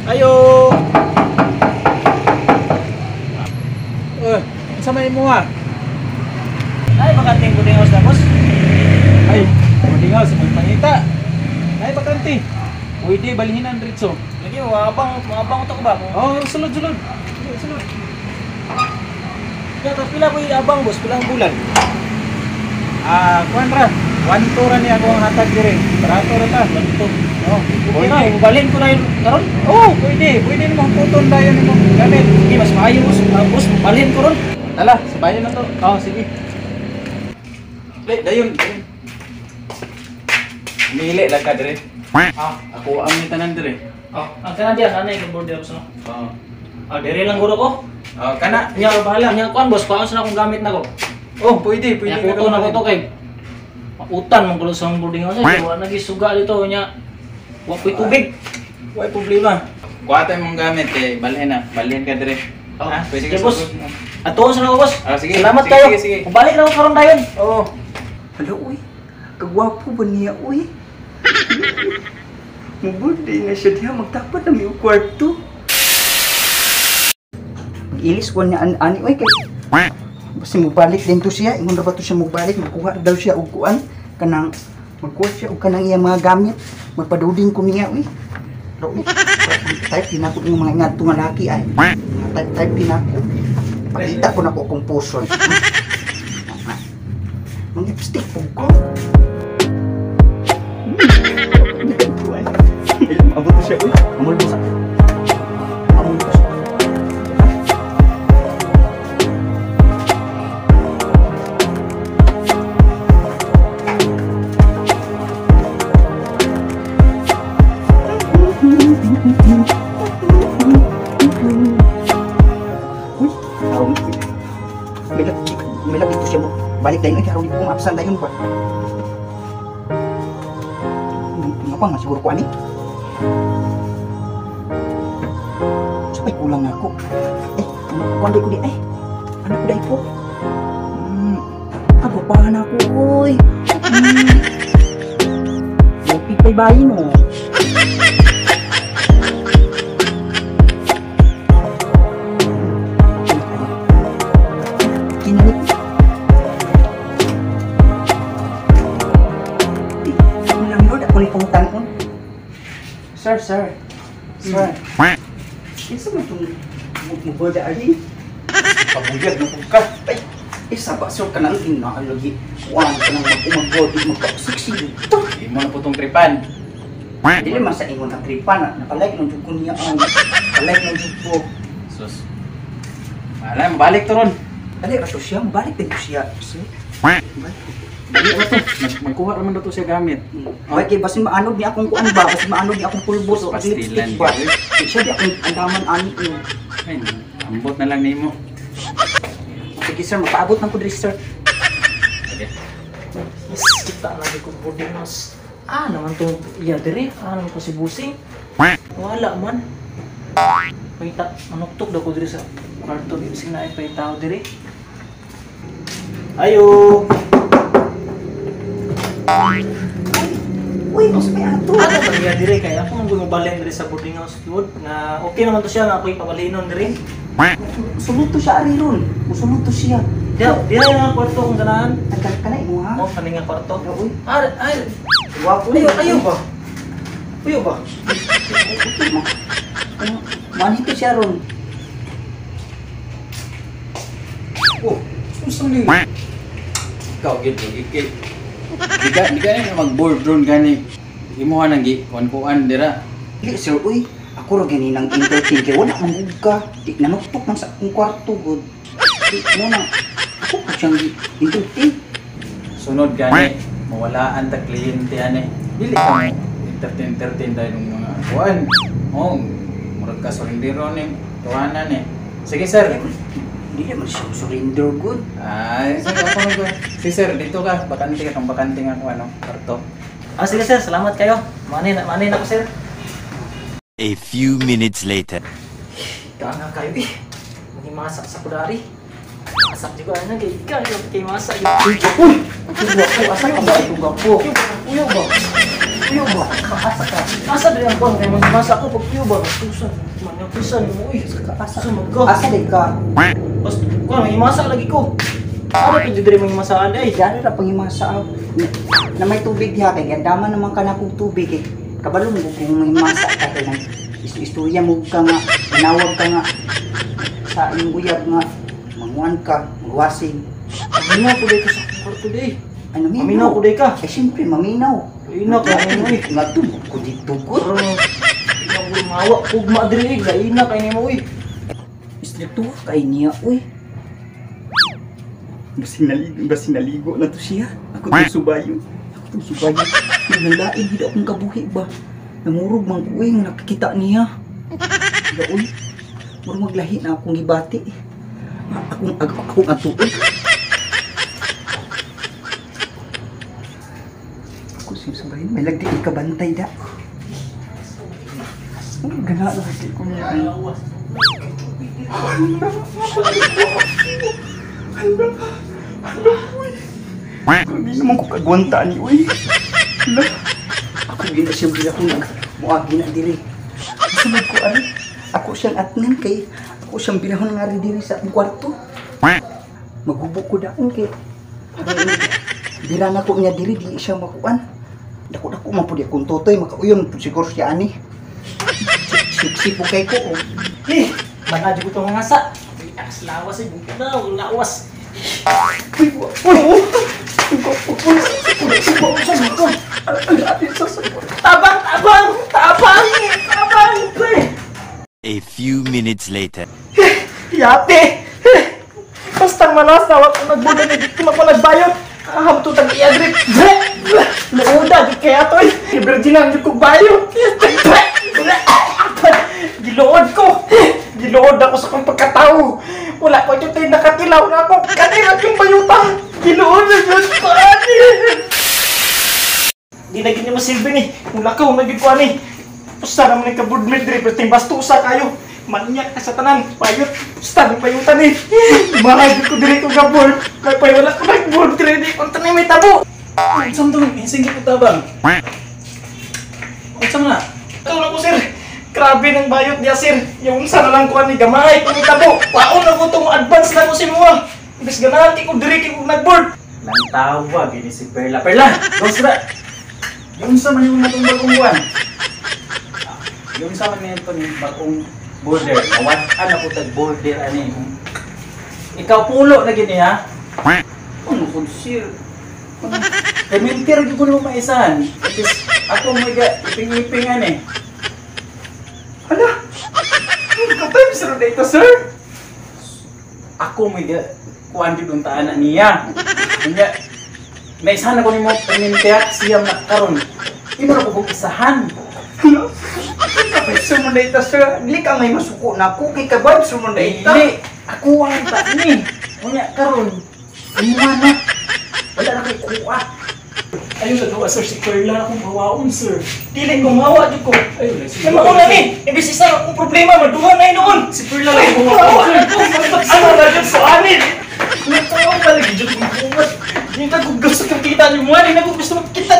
Ayo. Eh, unsa may imo ha? Ay, bakanteng boarding house na, boss. Ay, boarding house may pangita. Ay, bakante. Pwede balhinan diretso. Lagi mo, abang utok ba mo? Oh, sulod sulod. Sulod, sulod. Ya, to pila ko abang, boss, pilang bulan. Ah, kuan ra. 1-2 ra ni ako ang hatag dire. Barato ra ta. Ganito. Oh, Okay na, pwede. balhin ko na yun karon. Oh, pwede. Pwede nimo puton dayon nimo gamit. Sige, mas maayo, boss. Ah, boss, balhin ko ron. Tala, sabayan na to. Oh, sige. Le, dayon. Dayon. Mili lang ka dire. Ah, Ako ang ni tanan dire. oh, ang kana diyan, anay kang boarding house no. Oh. Ah, dire lang guro ko. Oh, kana. Nya bahala, nya kuan, boss, kuan sa akong gamit nako. Oh, pwede, pwede. Nya kuto na ko to kay mautan man gulo sa boarding house. Ay, wa nagisuga dito nya. Wa ko'y tubig. Way problema. Kuha tayo mong gamit kay balhin na. Balhin ka dire. Oh, Ha? Pwede sige, ka boss. sulod. Atuon sa nako, boss. Ah, sige. Salamat Sige, kayo. sige, sige. Balik na ako karon dayon. Oo. Hala, uy. Kagwapo ba niya, uy? Mubirthday na siya diha. Magtapat na may kwarto. Mag-ilis ko niya ani, uy. Kay basta mubalik din to siya. Ingon ra ba to siya mubalik? Magkuha daw siya og kuan. Kanang, magkuha siya og kanang iyang mga gamit. Magpaduding ko niya, uy. Pero, uy, type din ako yung mga ingadto nga laki ay. Mga type din ako. Pakita ko na ko akong puson. Mang lipstick po ko. Abot siya, uy. Amol mo sa. Amol mo sa. Uy, aron. May lagi to siya mo. Balik dayon, ay, aron di ko maabsan dayon pa. Nga pa, siguro ko ani. Sabay kulang na ako. Eh, ano ko di ay. Ano ko dai po? Agwapahan ako, oy. Mupit pa'y bayin, oh. Kinanik. Kulang Lord, ako ni pangutan-on. Sir, sir. Sir. Kinsa man itong mo-borda ari? Pabuyag na pud ka. Ay, isa ba sir kanang inaalagi. Kuan kanang mag-umag-board magka-sexy dito. Imo na po tong tripan. Dili man sa ingon ang tripan na napalike nang jud ko niya ang palike nang jud ko. Sus. Wala, balik to ron. Dali ra to siya, balik din to siya. Sir. Balik. Balik ra to. Magkuha ra man daw to siya gamit. Okay, kay basin maanod ni akong kuan ba, basin maanod ni akong pulbos o Pastilan lipstick ba. ka, eh. Siya di akong andaman ani ko. Ay, ambot na lang nimo. Sige sir, magpaabot lang ko diri sir. Okay. Yes, kita lagi ko boarding house. Ah, naman to iya dire. Ah, naman to si Busing. Wala man. Pahita, manuktok daw ko dire sa kwarto. Bising na ay pahitaw dire. Ayo. Uy, mas may ato. Ano ba niya dire kay ako man gumabalin dire sa boarding house yun na okay naman to siya nga ako'y pabalinon dire. Musulod to siya ari ron. Musulod to siya. Diya, diya nga kwarto kung ganahan. Tagal ka na imo ha. Oh, kani nga kwarto. Uy, Ah, ay, gwapo. ayo, ayo ba? Ayo ba? Ano, manhito siya ron. Oh, unsa ni? Ikaw gid gid kay. Di ka ni mag-board ron gani. Imuha nang gi kuan-kuan dira. Dili sir, uy. Ako ra gani nang entertain kay wala man gud ka. Di nanuktok man sa akong kwarto gud. Di mo na ako pa siyang gi entertain. Sunod gani, mawalaan ta kliyente ani. Dili ka mo entertain entertain dahil ng mga kuan. Oh, murag ka surrendero ni tuhanan ni. Sige sir. Dili man siya surrender gud. Ay, sige ako na ko. Si sir, dito ka. Bakante ka kung bakante nga ako ano, kwarto. Ah, sige sir, salamat kayo. Manay na ako sir. A few minutes later. Ika nga kayo eh. Magimasak sa kudari. Masak juga ana kay ika kay masak. Uy, gwapo. Asa ka ba itong gwapo? Uyo ba? Pagpuyo ba? Asa ka? Asa diri ang kuan kay masa ko pagpuyo ba? Tusan. Manyapisan mo uy. Asa? Asa man ka? Asa di ka? Basta kuan may masa lagi ko. Ano pwede diri may masaan ay? Diyan ra pangimasa. Na may tubig diha kay gandaman naman ka na kog tubig eh. Kabalo mo kung may masa ka kay nang istorya mo ka nga, manawag ka nga sa imong uyab nga manguan ka, magwasing. Maminaw ko day ka sa akong kwarto day. Ay, naminaw. Maminaw ko day ka. Eh, siyempre, maminaw. Ina ka nimo uy. Nga to, ko dito ko. Karon mawa ugma diri laina kay nimo uy. Istrikto kay niya, uy. Basin naligo na to siya. Ako tong subayo. Ako tong subayo. Nalain gid akong kabuhi ba. Namurog man ko uy, nga nakikita niya. Ga uy. Murag maglahi na akong gibati. Akong atuon. Ako siyang subayo. May lagdi ikabantay da. Ang gana lagi ko niya. Hindi naman ko kagwanta ni uy. Hala. Ako gina siyang bila ko nag muagi na diri. Sunod ko ari. Ako siyang atnan kay ako siyang bilahon nga rin diri sa akong kwarto. Magubo ko daon kay dira na ko niya diri di siya makuan. Dako-dako man pud akong totoy makauyon pud siguro siya ani. Siksi po kay ko. Oh. Eh, manadyo ko tong ngasa. Lawas lawas ay bungkod na, lawas. Uy, uy, Tabang, tabang, tabang, tabang, pre. A few minutes later. Yate. Basta malas na wag ko nagbuda ni biktima ko nagbayot. Aham to tag iadrip. Luoda di kaya toy. Virgin ang ko bayot. Giluod ko. Giluod ako sa kong pagkatao. Wala ko dito nakatilaw na ako. Kanina yung bayutan. Giluod na yun ko ani. Di na gini masilbi ni. Mula ka, nagig ko ani. Pusta naman ni kabudmit diri pero timbastusa kayo. Manyak ka sa tanan. Bayot. Pusta ng bayutan ni. Mahal ko diri ko gabol. May pay wala ko nagboard diri di unta ni may tabo. Unsa man tong ising ko tabang? Unsa man na? Ito na ko sir. Grabe ng bayot niya sir. Yung unsa na lang ko ani gamay kung tabo. Paon na ko tong advance na ko si mo. Imbes ganahan kay ko diri kay ko nagboard. Lantawa gini si Perla. Perla, dos ra. Yung unsa man yung natong bagong buwan? Yung unsa man nito ni bagong border. Nawad-an ako tag border ani. Ikaw pulo na gini ha. Ano kung sir? Permintir gyud ko nimo maisahan. At least ako may ga iping-iping ani. Hala. Kapay sir dito sir. Ako may ga kuan jud untaan na niya. Unya naisahan ako nimo permintir siyam na karon. Imo ra ko isahan. Kapay sumunday ta sir. Dili ka may masuko na ako kay kabay sumunday ta. Dili, ako ang ta ni. Unya karon imuha na. Wala na kay kuha. Ayaw na gawa sir, si Perla akong hawaon sir. Dili ko mawa jud ko. Ayun, sige. Ay mauna ni, imbis isa akong problema maduha na noon. Si Perla lang akong hawaon sir. Ano na jud sa anin? Nagtawa pa lagi jud ko buhat. Di na ko gusto kang kita ni mo, di na ko gusto makita